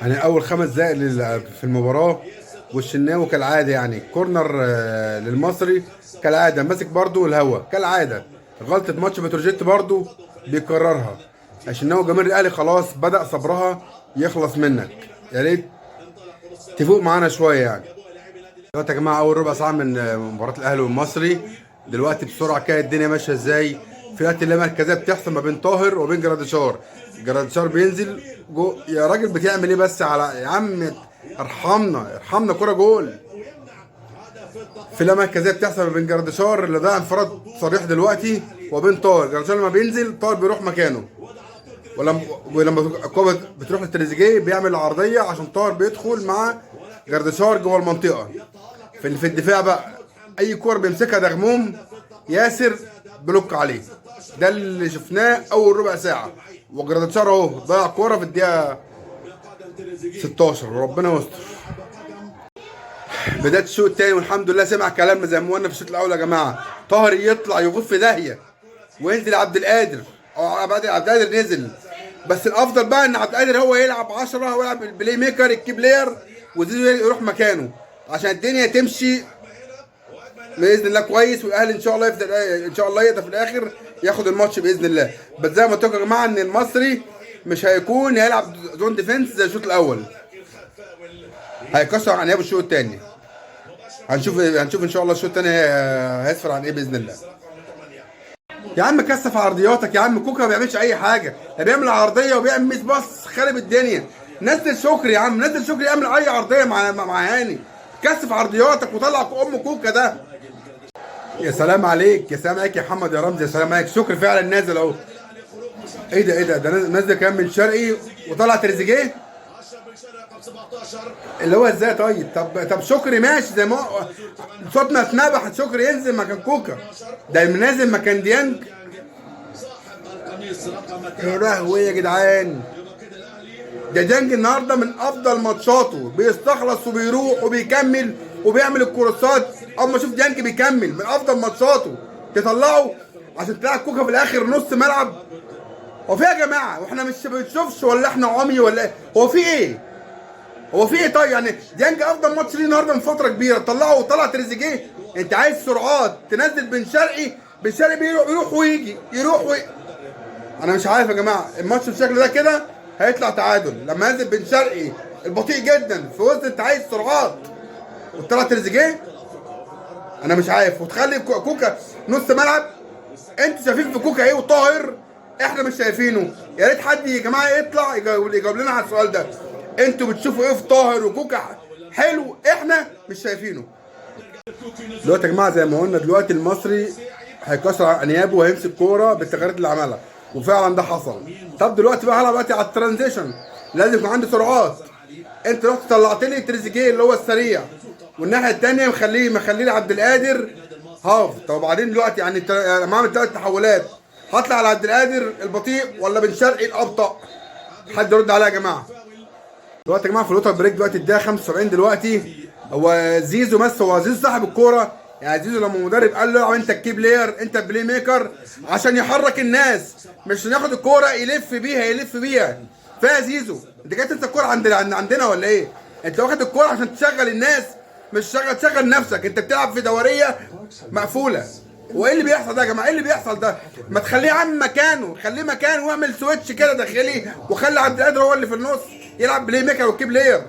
يعني اول 5 دقائق في المباراة، والشناوي كالعادة يعني corner للمصري كالعادة ماسك برضو الهوا كالعاده. غلطه ماتش بتروجيت برضو بيكررها. الشناوي جماهير الاهلي خلاص بدا صبرها يخلص منك، يا ريت تفوق معانا شوية يعني. دلوقتي يا جماعة اول ربع ساعة من مباراة الاهلي والمصري. دلوقتي بسرعة كده الدنيا ماشية ازاي. في وقت اللامركزيه بتحصل ما بين طاهر وبين جراديشار. جراديشار بينزل جو، يا راجل بتعمل ايه بس على يا عم، ارحمنا ارحمنا، كرة جول. في لامركزيه بتحصل ما بين جراديشار اللي ضيع انفراد صريح دلوقتي وبين طاهر. جراديشار لما بينزل طاهر بيروح مكانه، ولما الكورة بتروح لتريزيجيه بيعمل العرضية عشان طاهر بيدخل مع جراديشار جوه المنطقة. في الدفاع بقى اي كورة بيمسكها دغموم ياسر block عليه. ده اللي شفناه اول ربع ساعة. وجراديشار اهو ضيع كورة في الدقيقة 16، وربنا يستر. بداية الشوط الثاني والحمد لله سمع كلامنا زي ما قلنا في الشوط الاول يا جماعة. طاهر يطلع يغوص في داهية وينزل عبد القادر، او عبد القادر نزل، بس الافضل بقى ان عبد القادر هو يلعب 10، هو يلعب ال playmaker ال key player، وزيزو يروح مكانه عشان الدنيا تمشي باذن الله كويس. والاهلي ان شاء الله يفضل، ان شاء الله يقدر في الاخر ياخد الماتش باذن الله. بس زي ما قلت لكم يا جماعة ان المصري مش هيكون هيلعب zone defense زي الشوط الاول، هيكسر عن انيابه الشوط الثاني. هنشوف ان شاء الله الشوط الثاني هيسفر عن ايه باذن الله. يا عم كثف عرضياتك يا عم، كوكا ما بيعملش اي حاجة، ده بيعمل عرضية وبيعمل miss pass خارب الدنيا. نزل شكري يا عم، نزل شكري يعمل اي عرضية مع هاني. كثف عرضياتك وطلع ام كوكا ده. يا سلام عليك، يا سلام عليك يا محمد يا رمزي، يا سلام عليك. شكري فعلا نازل اهو. ايه ده ايه ده، ده نازل كمان من شرقي وطلع تريزيجيه اللي هو ازاي؟ طيب طب شكري ماشي زي ما صوتنا اتنبح، شكري ينزل مكان كوكا، ده نازل مكان ديانج. يا لهوي يا جدعان، ده ديانج النهارده من افضل ماتشاته، بيستخلص وبيروح وبيكمل وبيعمل الكروسات. اول ما اشوف ديانج بيكمل من افضل ماتشاته، تطلعه عشان تلعب كوكا في الاخر نص ملعب. هو في يا جماعة واحنا مش بنشوفش ولا احنا عمي ولا ايه؟ هو في ايه؟ هو في ايه؟ طيب يعني ديانج افضل ماتش ليه النهارده من فترة كبيرة، طلعه وطلع تريزيجيه. انت عايز سرعات، تنزل بن شرقي، بن شرقي بيروح يروح ويجي يروح انا مش عارف يا جماعة الماتش بالشكل ده كده هيطلع تعادل. لما ينزل بن شرقي البطيء جدا في وسط، انت عايز سرعات وطلع تريزيجيه، انا مش عارف. وتخلي كوكا نص ملعب. انتوا شايفين في كوكا ايه وطاهر احنا مش شايفينه؟ يا ريت حد يا جماعة يطلع يجاوب لنا على السؤال ده. انتوا بتشوفوا ايه في طاهر وكوكا حلو احنا مش شايفينه؟ دلوقتي يا جماعة زي ما قلنا دلوقتي المصري هيكسر على انيابه وهيمسك كورة بالتغييرات اللي عملها، وفعلا ده حصل. طب دلوقتي بقى هلعب دلوقتي على ال transition، لازم يكون عندي سرعات. انت رحت طلعت لي تريزيجيه اللي هو السريع، والناحية الثانية مخليه عبد القادر half. طب وبعدين دلوقتي يعني لما اعمل 3 تحولات هطلع على عبد القادر البطيء ولا بن شرقي الابطا؟ حد يرد عليا يا جماعة. دلوقتي يا جماعة في ال water break دلوقتي الدقيقة 75 دلوقتي، هو زيزو بس هو زيزو صاحب الكورة. يعني زيزو لما المدرب قال له العب انت ال key player، انت ال playmaker، عشان يحرك الناس، مش عشان ياخد الكورة يلف بيها يلف بيها. فيا زيزو انت جاي تنسى الكورة عندنا ولا ايه؟ انت واخد الكورة عشان تشغل الناس، مش تشغل نفسك. انت بتلعب في دورية مقفولة. وايه اللي بيحصل ده يا جماعة؟ ايه اللي بيحصل ده؟ ما تخليه عم مكانه، خليه مكانه واعمل switch كده داخلي، وخلي عبد القادر هو اللي في النص يلعب playmaker وال key player.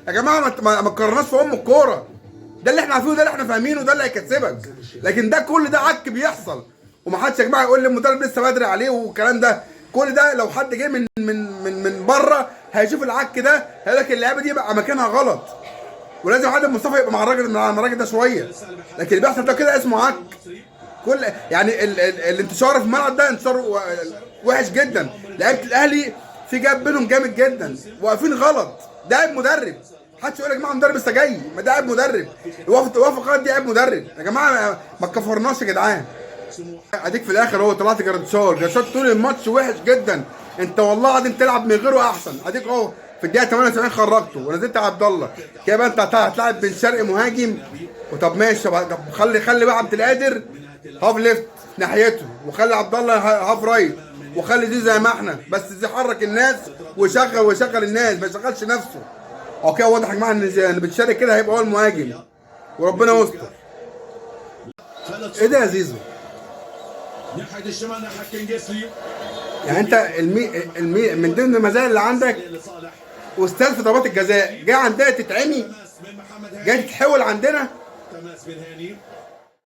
يا جماعة ما تكررناش في ام الكورة. ده اللي احنا عارفينه، ده اللي احنا فاهمينه، ده اللي هيكسبك. لكن ده كل ده عك بيحصل، ومحدش يا جماعة يقول لي المدرب لسه بدري عليه والكلام ده. كل ده لو حد جه من بره هيشوف العك ده، هيقول لك اللعيبة دي بقى مكانها غلط، ولازم عادل مصطفى يبقى مع الراجل ده شوية. لكن اللي بيحصل ده كده اسمه عك. كل يعني ال ال الانتشار في الملعب ده انتشار وحش جدا. لعيبة الاهلي في gap بينهم جامد جدا، واقفين غلط. ده عيب مدرب. محدش يقول يا جماعة مدرب لسه جاي، ما ده عيب مدرب. وقف غلط دي عيب مدرب يا جماعة، ما تكفرناش يا جدعان. اديك في الاخر اهو طلعت جراديشار، جراديشار طول الماتش وحش جدا، انت والله العظيم تلعب من غيره احسن. اديك اهو في الدقيقة 78 خرجته ونزلت عبد الله كده بقى، انت هتلاعب بن شرقي مهاجم. وطب ماشي، طب خلي بقى عبد القادر half left ناحيته، وخلي عبد الله half right، وخلي زيزو زي ما احنا، بس زيزو يحرك الناس ويشغل الناس، ما يشغلش نفسه. okay واضح يا جماعة ان بن شرقي كده هيبقى هو المهاجم، وربنا يستر. ايه ده يا زيزو؟ ناحية الشمال ناحية كينجسلي. يعني انت المي من ضمن المزايا اللي عندك لصالح واستاذ في ضربات الجزاء، جاي عندنا تتعمي، تماس من محمد هاني. جاي تتحول عندنا. تماس من هاني.